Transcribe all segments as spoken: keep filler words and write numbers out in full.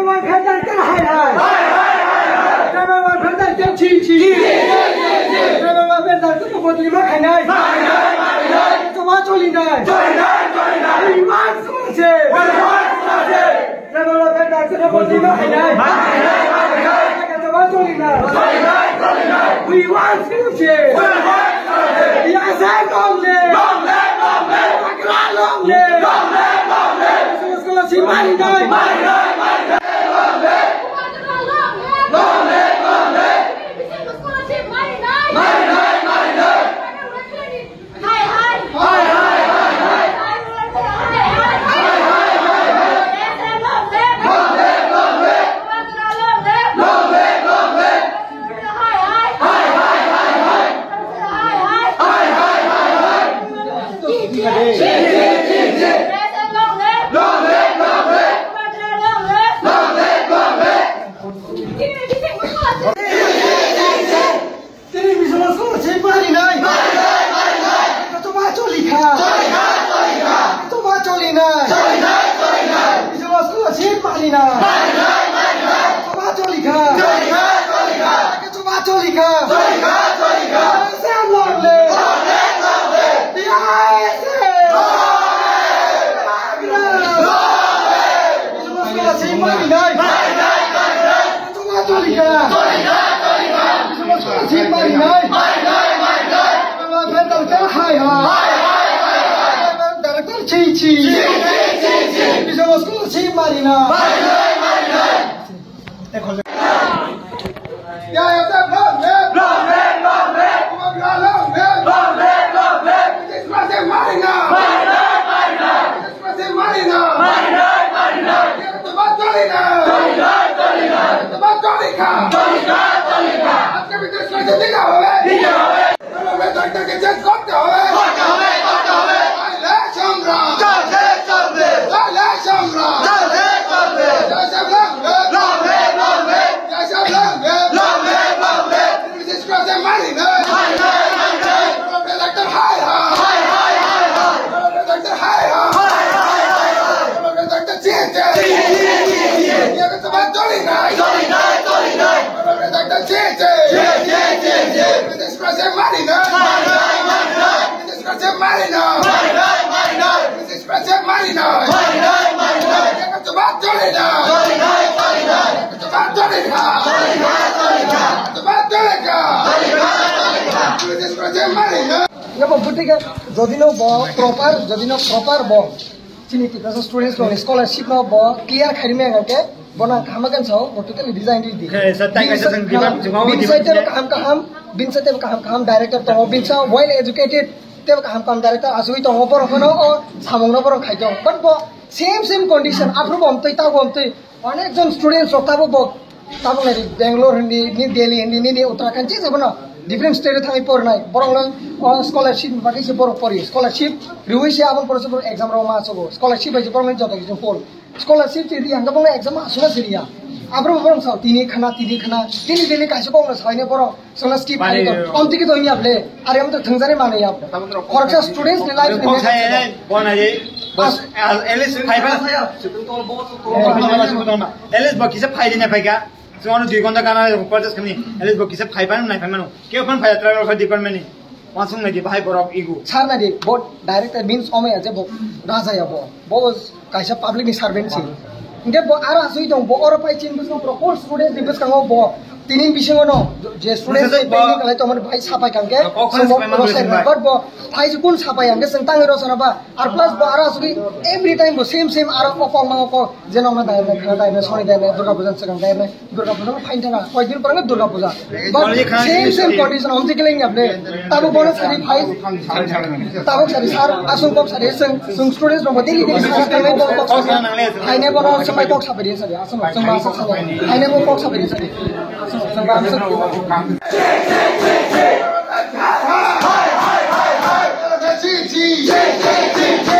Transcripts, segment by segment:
Rebel welfare director hai hai. Rebel welfare director chi chi. Rebel welfare director ko bodoli ma khainai. Choma cholinai. We want justice. Rebel welfare director ko bodoli ma khainai. Choma cholinai. We want justice. Yes, long live. Long live, long live. Long live, long live. Scholarship marinai. Tini bisingo scholarship marinai. Kachoma cholikha. Kachoma cholinai. Bisingo scholarship marinai. Kachoma cholikha. Kachoma cholikha. Long live. Long live, long live. Bisingo scholarship marinai. Choma cholikha. Choma cholikha. Choma cholikha. Choma cholikha. Hai, hai. Hai, hai, hai, hai. Director chi, chi. Chi, chi, chi, chi. Choma cholikha. Choma cholikha. Hai, hai, hai, hai. Ya, ya, ya, long live. Long live, long live. Long live, long live. Choma cholikha. Marinai. Marinai, marinai. Marinai, marinai. Marinai, marinai. Choma cholinai. Cholinai, cholinai. Choma cholikha. Cholikha, cholikha. আজকে বিদেশ রাজ্যে দিতে হবে। দিতে হবে। Rebel welfare director কে চেঞ্জ করতে হবে। করতে হবে, করতে হবে। লড়াই সংগ্রাম। চলছে, চলবে। লড়াই সংগ্রাম। চলছে, চলবে। জয় শ্যাম long live। Long live, long live। জয় শ্যাম long live। Long live, long live। বিদেশ রাজ্যে মারি না। মারি না, মারি না। Rebel welfare director হায় হায়। হায় হায়, হায় হায়। Rebel welfare director হায় হায়। Rebel welfare director জিয়ে জিয়ে। জিয়ে জিয়ে, জিয়ে জিয়ে। এর তো বাদ চলি নাই। চলি নাই, চলি নাই। Rebel welfare director জিয়ে জিয়ে। জিয়ে জিয়ে, জিয়ে জিয়ে। বিদেশ রাজ্যে মারি না। মারি না, মারি না। বিদেশ রাজ্যে মারি না। মারি না, মারি না। বিদেশ রাজ্যে মারি না। মারি না, মারি না। এর তো বাদ চলি না। চলি নাই, চলি নাই। এর তো বাদ চলি না। চলি না, চলি না। এর তো বাদ চলি না। চলি না, চলি না। বিদেশ রাজ্যে মারি না। Abo bwtwi khe jodi no bo proper, jodi no proper bo chini Tiprasa students rokni scholarship no bo clear khairwi maya khe bono ang kaham khe sao, bo totally resign ridi. He, sir, tai kaisa chwng demand chwngma. Bini side tebo kaham kaham, bini side tebo kaham kaham director tongo, bini sa well educated, tebo kaham kaham director asugwi tongo, borok no o samung no borok khai tongo. But bo same same condition, aphuru bo omtwi, tabo omtwi, onek jon students rok tabo bo Tabuk nai di, Bangalore hindi, ni Delhi hindi, ni, ni Uttarakhand, je jebono different state o thangwi pornai. Borok no, o, scholarship ni bagwi se borok pori. Scholarship riwi se aboni pore se borok exam rok ma sogo. Scholarship bai se borok no joto kisi pol. Scholarship se ri ang borok no exam asuna se riya. Abro borok sao tini khana, tini khana, tini daily kaisa borok no saino borok scholarship mani, ani to. Om tiki to inya ble. Are am to thangzare mani ya. Khoroksa students ni life ni kok sai, bona ye. Bas, at least five. At least bo kisa phaidi na phaika. Chwng ano dui ghonta gana protest khamni. At least bo kisa phai phano nai phai mano. Kebo phano phai tra rok department ni. Wansung nai di bahai borok igu. Sar nai di, bo director means omaya je bo raja ya bo. Bo kaisa public ni servant si. Hingke bo aro asui tong, bo oro pai chin bwskango, pro whole students ni bwskango bo. Tini bisingo no je students ni training kalai tongmani bahai sapai kangke. Kok phano sapai mano. But bo phai kun sapai hingke chwng tangwi rosana ba. Ar plus bo aro asugwi every time bo same same aro kok kok mango kok. Jeno ma dai nai, khana dai nai, soni dai nai, Durga Puja swkang dai nai, Durga Puja no phain thangna, koi din pore Durga Puja. But same, same condition, hom thik leng yapne. Tabo bono sari phai, tabo sari sar, asung kok sari seng, sung students rok daily daily sar khanai bo kok sari. Phaine bono samai kok sabai din sari, asung sung ma sa sa. Phaine bo kok sabai din sari. Asung sung ma sa. Chi, chi, chi, chi, chi, chi.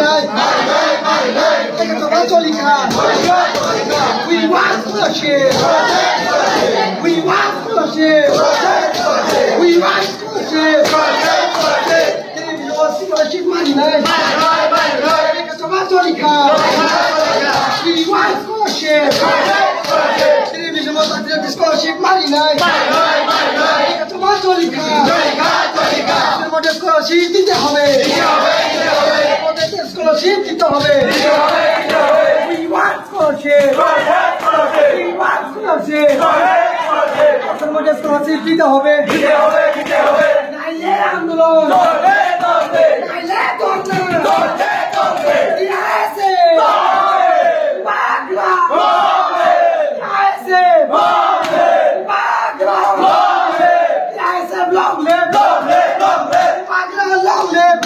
marinai. Ekatoma cholikha. We want scholarship. We want scholarship. We want scholarship. Scholarship marinai. Ekatoma cholikha. We want scholarship. Scholarship marinai. Ekatoma cholikha. Scholarship দিতে হবে। Scholarship দিতে হবে। We want scholarship. We want scholarship. Scholarship দিতে হবে। নাইলে আন্দোলন। নাইলে ধর্ণা। টিআইএসএফ। পাগলা। টিআইএসএফ। পাগলা। TISF long live। পাগলা long live।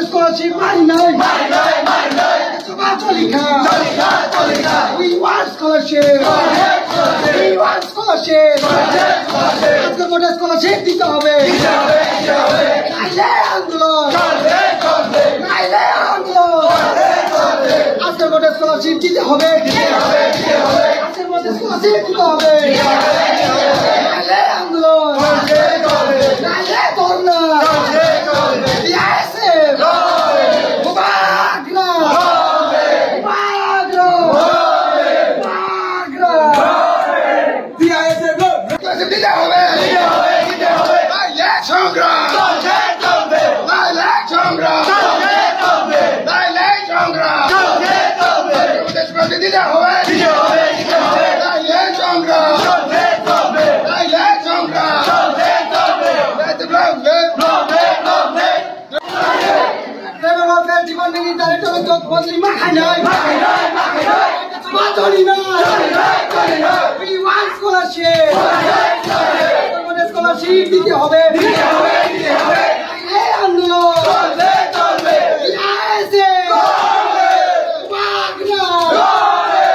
Scholarship মারি নাই। মারি নাই, মারি নাই। Scholarship চলিকা। চলিকা, চলিকা। We want scholarship। We want scholarship। আজকের মধ্যে scholarship দিতে হবে। দিতে হবে, দিতে হবে। নাইলে আন্দোলন। চলবে, চলবে। নাইলে আন্দোলন। চলবে, চলবে। আজকের মধ্যে scholarship দিতে হবে। দিতে হবে, দিতে হবে। আজকের মধ্যে scholarship দিতে হবে। দিতে হবে, দিতে হবে। নাইলে আন্দোলন। চলবে, চলবে। নাইলে ধর্ণা। চলবে, চলবে। টিআইএসএফ। চলবে। মুবারক। চলবে। মুবারক। চলবে। মুবারক। চলবে। টিআইএসএফ। দিতে হবে। দিতে হবে, দিতে হবে। নাইলে সংগ্রাম। চলবে, চলবে। নাইলে সংগ্রাম। চলবে, চলবে। নাইলে সংগ্রাম। চলবে, চলবে। দিতে হবে। দিতে হবে, দিতে হবে। নাইলে সংগ্রাম। চলবে, চলবে। নাইলে সংগ্রাম। চলবে, চলবে। চলবে, চলবে। Tribal Welfare Department ni Director Doctor Fazli Mahainai. Mahainai, Mahainai. Choli na. Choli na, choli na. We want scholarship. Scholarship, scholarship. Scholarship দিতে হবে। দিতে হবে, দিতে হবে। এই আন্দোলন। চলবে, চলবে। টিআইএসএফ। চলবে। বাগড়া। চলবে।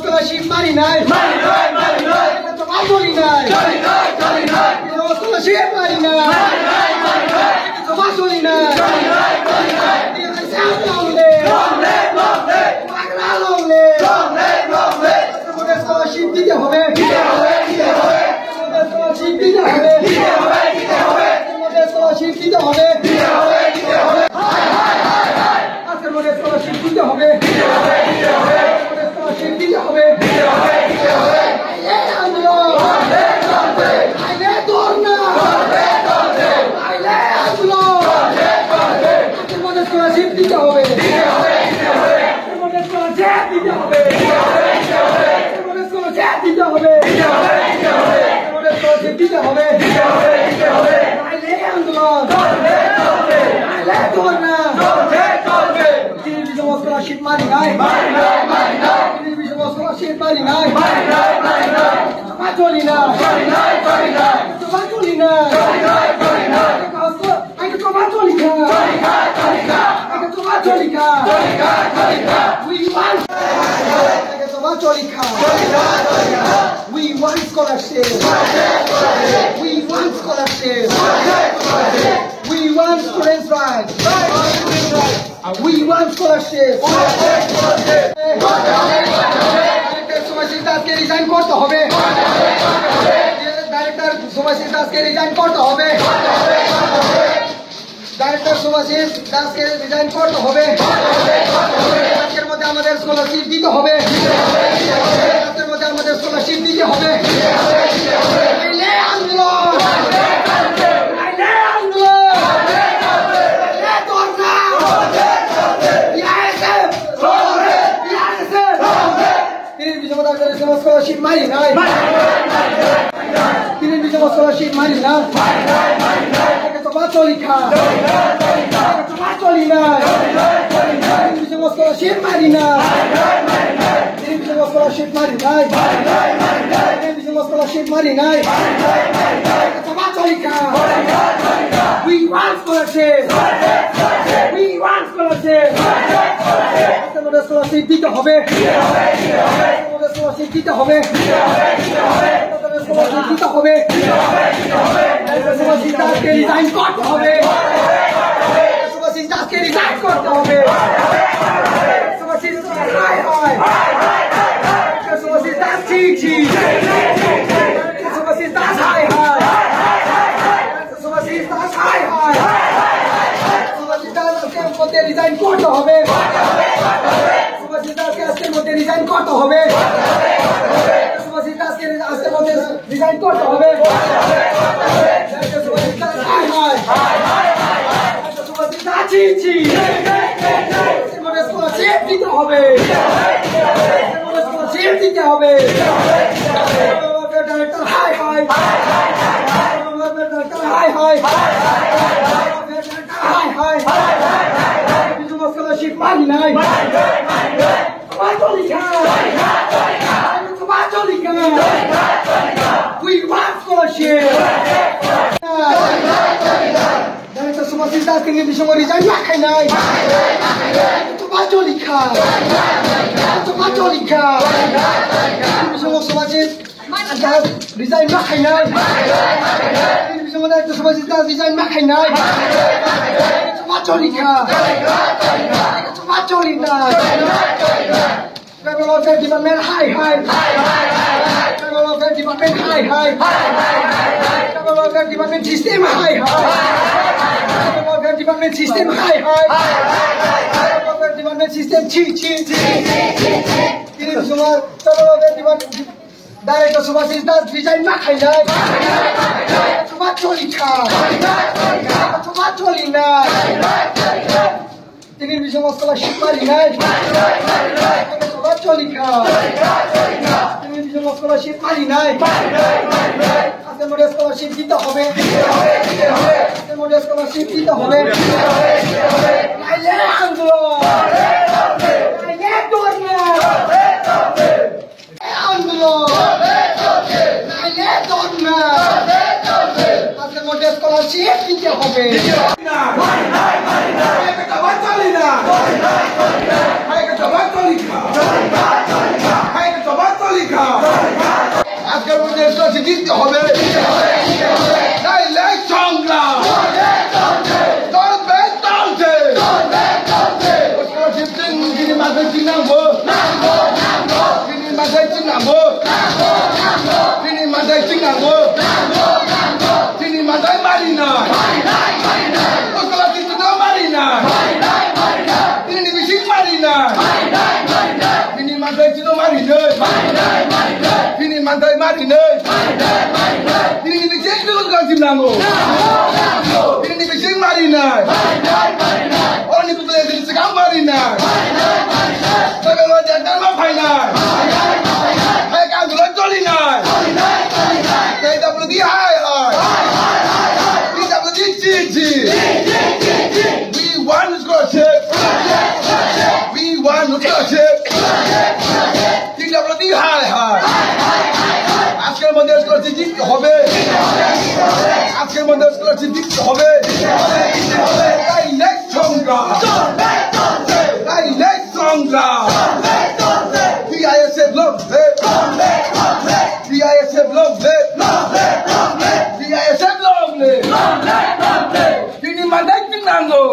Scholarship মারি নাই। মারি নাই, মারি নাই। এটা তো মারি নাই। চলি নাই, চলি নাই। Scholarship মারি নাই। মারি নাই, মারি নাই। এটা তো মারি নাই। চলি নাই, চলি নাই। এটা তো সামনে আনবে। লড়বে, লড়বে। পাগলা লড়বে। লড়বে, লড়বে। এটা তো আমাদের scholarship দিতে হবে। দিতে হবে, দিতে হবে। এটা তো আমাদের scholarship দিতে হবে। দিতে হবে, দিতে হবে। এটা তো আমাদের scholarship দিতে হবে। দিতে হবে, দিতে হবে। হায়, হায়, হায়, হায়। আজকের মধ্যে scholarship দিতে হবে। দিতে হবে, দিতে হবে। আজকের মধ্যে scholarship দিতে হবে। দিতে হবে, দিতে হবে। নাইলে আন্দোলন। চলবে, চলবে। নাইলে ধর্ণা। চলবে, চলবে। নাইলে আন্দোলন। চলবে, চলবে। আজকের মধ্যে scholarship দিতে হবে। দিতে হবে, দিতে হবে। আজকের মধ্যে scholarship দিতে হবে। দিতে হবে, দিতে হবে। আজকের মধ্যে scholarship দিতে হবে। দিতে হবে, দিতে হবে। আজকের মধ্যে scholarship দিতে হবে। দিতে হবে, দিতে হবে। নাইলে আন্দোলন। চলবে, চলবে। নাইলে ধর্ণা। চলবে, চলবে। Activism scholarship মারি নাই। মারি নাই, মারি নাই। Activism scholarship মারি নাই। মারি নাই, মারি নাই। চলি না। চলি নাই, চলি নাই। চলি না। চলি নাই, চলি নাই। আগে তো চলি খা। চলি খা, চলি খা। আগে তো চলি খা। চলি খা, চলি খা। We want। আগে তো চলি খা। চলি খা, চলি খা। We want scholarship। We want scholarship। We want students' rights। We want scholarship। Director Shubhashis দাসকে resign করতে হবে। Director শুভাশিস দাসকে resign করতে হবে। Director শুভাশিস দাসকে resign করতে হবে। আজকের মধ্যে আমাদের scholarship দিতে হবে। আজকের মধ্যে আমাদের scholarship দিতে হবে। নাইলে আন্দোলন। নাইলে আন্দোলন। নাইলে ধর্ণা। বিআইএসএফ। বিআইএসএফ। Scholarship mari nai. Tini bisingo scholarship mari nai. Eke to ba choli kha. Eke to ba choli nai. Tini bisingo scholarship mari nai. Tini bisingo scholarship mari nai. Tini bisingo scholarship mari nai. Eke to ba choli kha. We want scholarship. We want scholarship. Scholarship দিতে হবে। Scholarship দিতে হবে। Scholarship দিতে হবে। Scholarship দাসকে resign করতে হবে। Scholarship দাসকে resign করতে হবে। Scholarship দাস হায় হায়। Scholarship দাস ছি ছি। Scholarship দাস হায় হায়। Subhashish Das হায় হায়। Subhashish Das আজকের মধ্যে resign করতে হবে। Subhashish Das আজকের মধ্যে resign করতে হবে। Subhashish Das আজকের মধ্যে resign করতে হবে। Subhashish Das হায় হায়। Subhashish Das ছি ছি। আজকের মধ্যে scholarship দিতে হবে। আজকের মধ্যে scholarship দিতে হবে। Director হায় হায়। হায় হায়। হায় হায়। বিজু মস্কলা শিব মারি নাই। মারি নাই। We want scholarship. Director Subhashish Das tini bisingo resign ma khainai. Chuma choli kha. Chuma choli kha. Tini bisingo Subhashish Resign ma khainai. Tini bisingo nai to Subhashish Das resign ma khainai. Chuma choli kha. Chuma choli nai. Tribal Welfare Department hai hai. Tribal Welfare Department hai hai. Tribal Welfare Department system hai hai. Tribal Welfare Department system hai hai. Tribal Welfare Department system chi chi. Tini bisingo Tribal Welfare Department Director Subhashish Das resign ma khainai. Chuma choli kha. Chuma choli nai. Tini bisingo scholarship mari nai. Chuma choli kha. Tini bisingo scholarship mari nai. Aste mode scholarship dite hobe. Aste mode scholarship dite hobe. Naile andolon. Naile dhorna. আন্দোলন! নাইলে ধর্ণা! আজকের মধ্যে স্কলারশিপ দিতে হবে। আজকের মধ্যে স্কলারশিপ দিতে হবে। নাইলে সংগ্রাম! চলবে, চলছে! Scholarship chini, chini manthai chini nango. Chini manthai chini nango. Chini manthai chini nango. Chini manthai mari nai. Scholarship chini mari nai. Chini bising mari nai. Chini manthai chini mari nai. Chini manthai mari nai. Chini bising chini nango. Chini bising mari nai. Oni bukle din sikang mari nai. Sabe lo jantar ma phai nai. Hai ka gulo choli nai. K W D hai hai. P W D chi chi. We want scholarship. We want scholarship. P W D hai hai. আজকের মধ্যে স্কলারশিপ দিতে হবে। আজকের মধ্যে স্কলারশিপ দিতে হবে। এই নেই সংগ্রাম। এই নেই সংগ্রাম। বিআইএসএফ long live। বিআইএসএফ long live। বিআইএসএফ long live। Chini manthai chini nango.